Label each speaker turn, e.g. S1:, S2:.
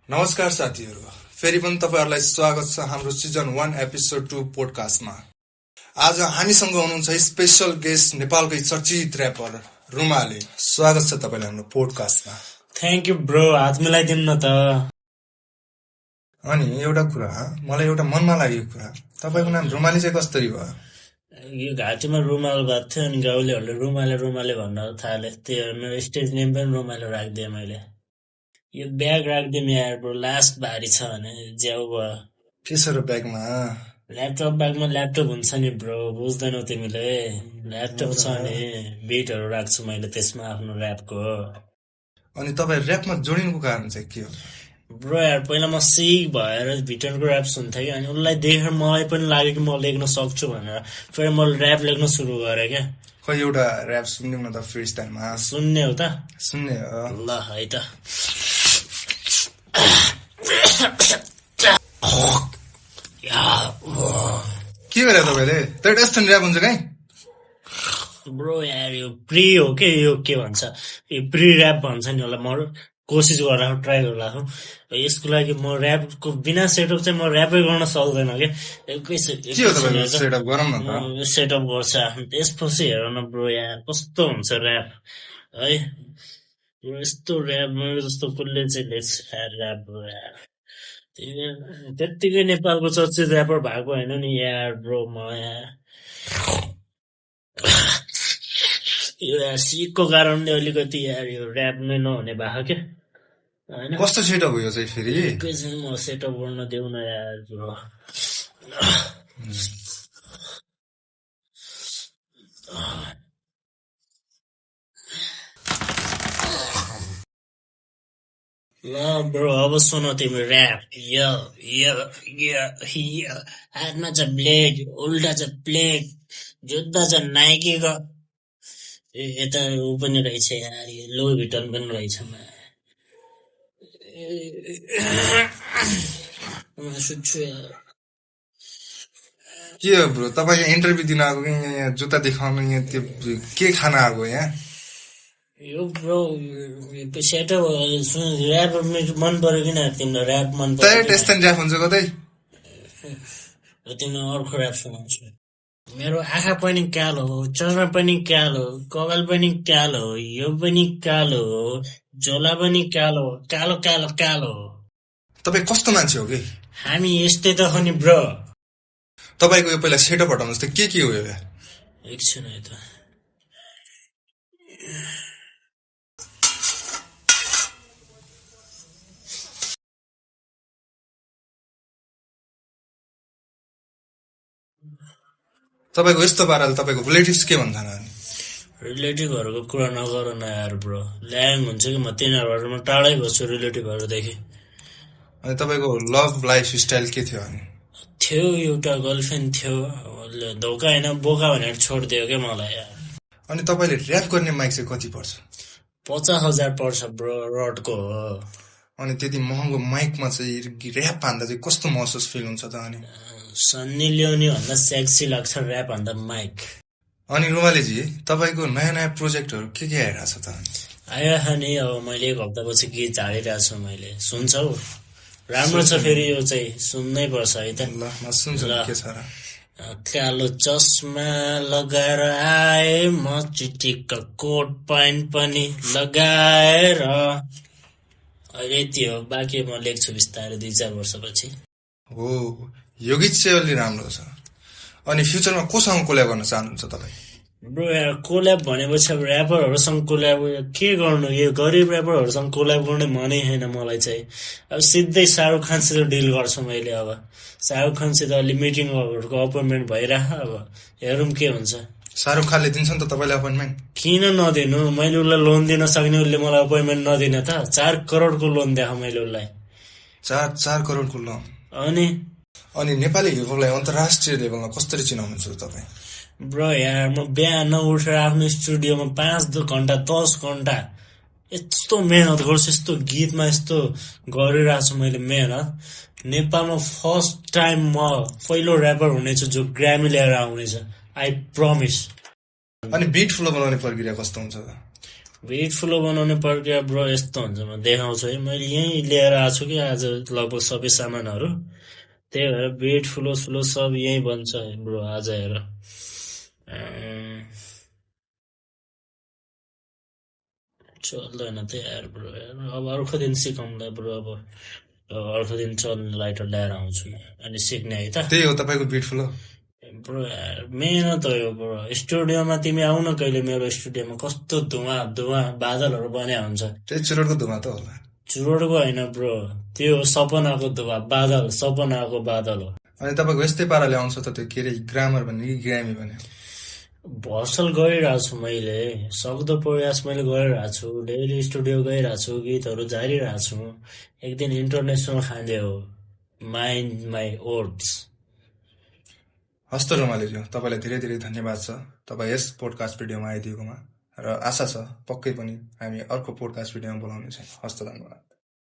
S1: नमस्कार साथीहरू, फेरि पनि तपाईहरुलाई स्वागत छ हाम्रो सिजन 1 एपिसोड 2 पोडकास्टमा। आज हामीसँग हुनुहुन्छ स्पेशल गेस्ट नेपालकै चर्चित र्यापर रुमाले। स्वागत छ तपाईलाई हाम्रो पोडकास्टमा।
S2: थ्यांक यू ब्रो, हात मिलाइदिनु न त।
S1: अनि एउटा कुरा, मलाई एउटा मनमा लागेको कुरा, तपाईको नाम रुमाले चाहिँ कसरी भयो?
S2: यो घाँटीमा रुमाल भएको थियो अनि गाउँलेहरूले रुमाले रुमाले भन्न थाले। त्यो मेरो स्टेज नेम पनि रुमाले राखिदिएँ मैले। यो ब्याग राखिदिएँ यार ब्रो, लास्ट भारी छ भने ज्याउ भयो।
S1: के छ र ब्यागमा?
S2: ल्यापटप ब्यागमा ल्यापटप हुन्छ नि ब्रो, बुझ्दैनौ तिमीले। ल्यापटप छ नि, बिटहरू राख्छु मैले त्यसमा आफ्नो ऱ्यापको।
S1: अनि तपाईँ ऱ्यापमा जोडिनुको कारण चाहिँ के हो?
S2: ब्रो यार पहिला म सिक भएर भिटनको ऱ्याप सुन्थेँ कि, अनि उसलाई देखेर मलाई पनि लाग्यो कि म लेख्न सक्छु भनेर फेरि म ऱ्याप लेख्न सुरु गरेँ क्या।
S1: खै एउटा ऱ्याप सुन्यौ न त फ्री स्टाइलमा।
S2: सुन्ने हो त?
S1: सुन्ने हो।
S2: ल है त।
S1: के गरे तपाईले? त्यो टेस्टन ऱ्याप हुन्छ काई?
S2: ब्रो यार यो प्री हो के, यो के भन्छ, यो प्री ऱ्याप भन्छ नि, होला म कोसिस गरिरहेको, ट्राई गरिरहेको। यसको लागि म ऱ्यापको बिना सेटअप चाहिँ म ऱ्यापै गर्न सक्दैन के।
S1: सेटअप गरौँ न त।
S2: सेटअप गर्छ आफ्नो, त्यसपछि हेर न ब्रो यार कस्तो हुन्छ ऱ्याप है। यस्तो ऱ्याप मेरो जस्तो कसले चाहिँ लेख्छ ऱ्याप ब्रो यार। त्यत्तिकै नेपालको चर्चित ऱ्यापर भएको होइन नि यार ब्रो म यार। यो यार सिकको कारणले अलिकति यार यो ऱ्याप नै नहुने भएको क्या।
S1: कस्तो सेटअप हो यो चाहिँ फेरि?
S2: एकैछिन म सेटअप गर्न देऊ न यार ब्रो। ल ब्रो अब सुन तिमी ऱ्याप। यो यो यो यो हातमा छ ब्लेड, उल्टा छ प्लेट, जुत्ता छ नाइकीको। यता ऊ पनि रहेछ यार, लुई भिटन पनि रहेछ।
S1: के हो ब्रो, तपाईँ यहाँ इन्टरभ्यू दिन आएको कि यहाँ जुत्ता देखाउनु, यहाँ त्यो के खाना आएको यहाँ?
S2: यो ब्रो सेटअप ऱ्याप मन पर्यो किन तिमीलाई? ऱ्याप मन पर्यो?
S1: त्यस्तै ऱ्याप हुन्छ कतै?
S2: तिमीलाई अर्को ऱ्याप सुनाउँछु। मेरो आँखा पनि कालो, चस्मा पनि कालो, कपाल पनि कालो, यो पनि कालो, झोला पनि कालो, कालो कालो कालो।
S1: तपाईँ कस्तो मान्छे हो कि?
S2: हामी यस्तै त हो नि ब्रो।
S1: तपाईँको यो पहिला सेटअप हटाउनुहोस् त, के हो यो?
S2: एकछिन है त।
S1: तपाईको यस्तो पाराले तपाईको रिलेटिभ्स के भन्छन्?
S2: रिलेटिभहरूको कुरा नगर न यार ब्रो, ल्याङ हुन्छ कि म तिनीहरूबाट टाढै बस्छु रिलेटिभहरूदेखि।
S1: अनि तपाईको लभ लाइफ स्टाइल के थियो? अनि
S2: थियो एउटा गर्लफ्रेन्ड थियो, धोका होइन बोका भनेर छोडिदियो क्या मलाई यार।
S1: अनि तपाईले ऱ्याप गर्ने माइक चाहिँ कति पर्छ?
S2: 50,000 पर्छ ब्रो, रडको हो।
S1: अनि त्यति महँगो माइकमा चाहिँ ऱ्याप हान्दा चाहिँ कस्तो महसुस फिल हुन्छ त? अनि
S2: सन्नी लियोनी भन्दा सेक्सी लाग्छ ऱ्याप भन्दा माइक।
S1: अनि रुमालेजी, तपाईको नयाँ नयाँ प्रोजेक्टहरू के आइरहेको छ त?
S2: आयो नि, अब मैले 1 हप्तापछि गीत झारिरहेको छु मैले, सुन्छौ? राम्रो छ फेरि यो चाहिँ, सुन्नै पर्छ है त।
S1: ल म सुन्छु के छ र।
S2: कालो चस्मा लगाएर आए म, चिटीको कोट प्यान्ट पनि लगाएर। अहिले त्यो बाँकी म लेख्छु बिस्तारै 2-4 वर्षपछि।
S1: हो, यो गीत चाहिँ अलि राम्रो छ। अनि फ्युचरमा कोसँग कोल्याब गर्न चाहनुहुन्छ तपाईँ?
S2: ब्रो यार कोल्याब भनेपछि अब ऱ्यापरहरूसँग कोल्याब के गर्नु, यो गरिब ऱ्यापरहरूसँग कोल्याब गर्ने मनै छैन मलाई चाहिँ। अब सिधै शाहरुख खानसित डिल गर्छु मैले। अब शाहरुख खानसित अलि मिटिङहरूको अपोइन्टमेन्ट भइरह, अब हेरौँ के हुन्छ।
S1: शाहरुख खानले दिन्छ नि त तपाईँलाई अपोइन्टमेन्ट?
S2: किन नदिनु, मैले उसलाई लोन दिन सक्ने, उसले मलाई अपोइन्टमेन्ट नदिन त? 4 करोडको लोन दिएको मैले उसलाई।
S1: 4 करोडको लोन? अनि नेपाली हिपहपलाई अन्तर्राष्ट्रिय लेभलमा कसरी चिनाउनुहुन्छ तपाईँ?
S2: ब्रो यार म बिहान उठेर आफ्नो स्टुडियोमा 5 घण्टा 10 घण्टा यस्तो मेहनत गर्छु, यस्तो गीतमा यस्तो गरिरहेको छु मैले मेहनत। नेपालमा फर्स्ट टाइम म पहिलो ऱ्यापर हुनेछु जो ग्रामी लिएर आउनेछ, आई प्रमिस।
S1: अनि बिट फ्लो बनाउने प्रक्रिया कस्तो हुन्छ त?
S2: बिट फ्लो बनाउने प्रक्रिया ब्रो यस्तो हुन्छ, म देखाउँछु है। मैले यहीँ लिएर आएको छु कि आज लगभग सबै सामानहरू, त्यही भएर बिट फ्लो सब यहीँ बन्छ है ब्रो। आज हेर चल्दैन त्यही यार ब्रो। अब अर्को दिन सिकाउँला ब्रो। अब अर्को दिन चल्ने लाइटर ल्याएर आउँछु अनि सिक्ने है त
S1: त्यही हो तपाईँको बिट फ्लो।
S2: ब्रो यार मेहनत हो यो ब्रो। स्टुडियोमा तिमी आउ न कहिले मेरो स्टुडियोमा, कस्तो धुवा धुवा बादलहरू बन्या हुन्छ।
S1: त्यही चुरोटको धुवा त होला।
S2: चुरोटको होइन ब्रो, त्यो सपनाको धुवा, बादल, सपनाको बादल हो।
S1: अनि तपाईँको यस्तै पाराले आउँछ त त्यो के अरे ग्रामर भन्ने कि ग्रामी भन्ने?
S2: भर्सल गरिरहेको छु मैले, सक्दो प्रयास मैले गरिरहेको छु, डेली स्टुडियो गइरहेको छु, गीतहरू झारिरहेको छु। एक दिन इन्टरनेसनल खाँदै हो। Mind my words.
S1: हस्त रुमालेज्यू, तपाईँलाई धेरै धेरै धन्यवाद छ तपाईँ यस पोडकास्ट भिडियोमा आइदिएकोमा, र आशा छ पक्कै पनि हामी अर्को पोडकास्ट भिडियोमा बोलाउने छौँ। हस्त धन्यवाद।